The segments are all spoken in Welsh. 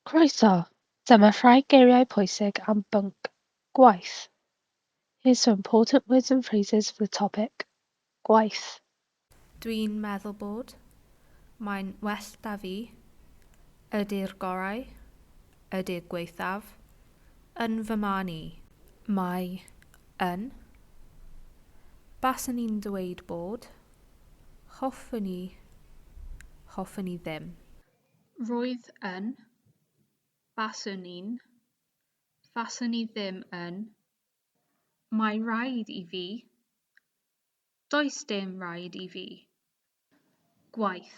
Croeso! Dyma rhai geiriau pwysig am bwnc gwaith. Here's some important words and phrases for the topic gwaith. Dwi'n meddwl bod. Mae'n well 'da fi. Ydy'r gorau. Ydy'r gwaethaf. Yn fy marn i. Mae yn. Baswn i'n dweud bod. Hoffwn i. Hoffwn i ddim. Roedd yn. Baswn i'n. Faswn i ddim yn. Mae rhaid i fi. Does dim rhaid i fi. Gwaith.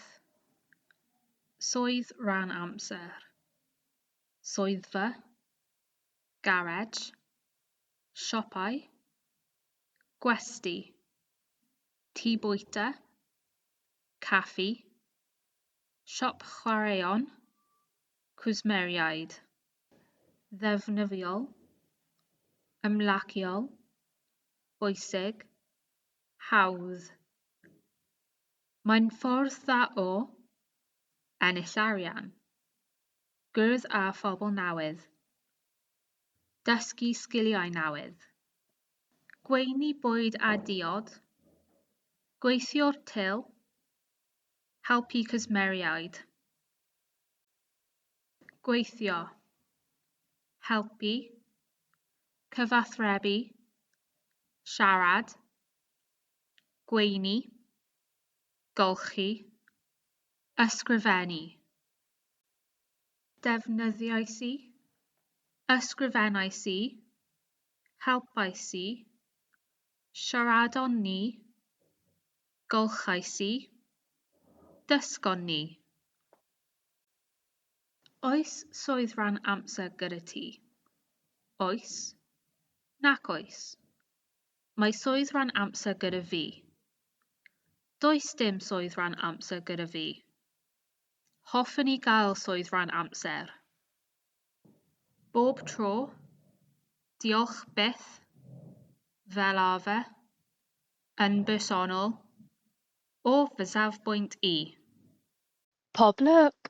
Swydd ran amser. Swyddfa. Garej. Siopau. Gwesty. Tŷ bwyta. Caffi. Siop chwaraeon, cwsmeriaid. Ddefnyddiol, ymlaciol, bwysig, hawdd. Mae'n ffordd dda o ennill arian, gwrdd â phobl newydd, dysgu sgiliau newydd, gweini bwyd a diod, gweithio'r til, Helpu cwsmeriaid. Gweithio. Helpu. Cyfathrebu. Siarad. Gweini. Golchi. Ysgrifennu. Defnyddiais i. Ysgrifennais i. Helpais i. Siaradon ni. Golchais i. Dysgon ni. Oes swydd ran amser gyda ti? Oes. Nac oes. Mae swydd ran amser gyda fi. Does dim swydd ran amser gyda fi. Hoffwn i gael swydd ran amser. Bob tro. Diolch byth. Fel arfer. Yn bersonol, o fy safbwynt i. Pob lwc!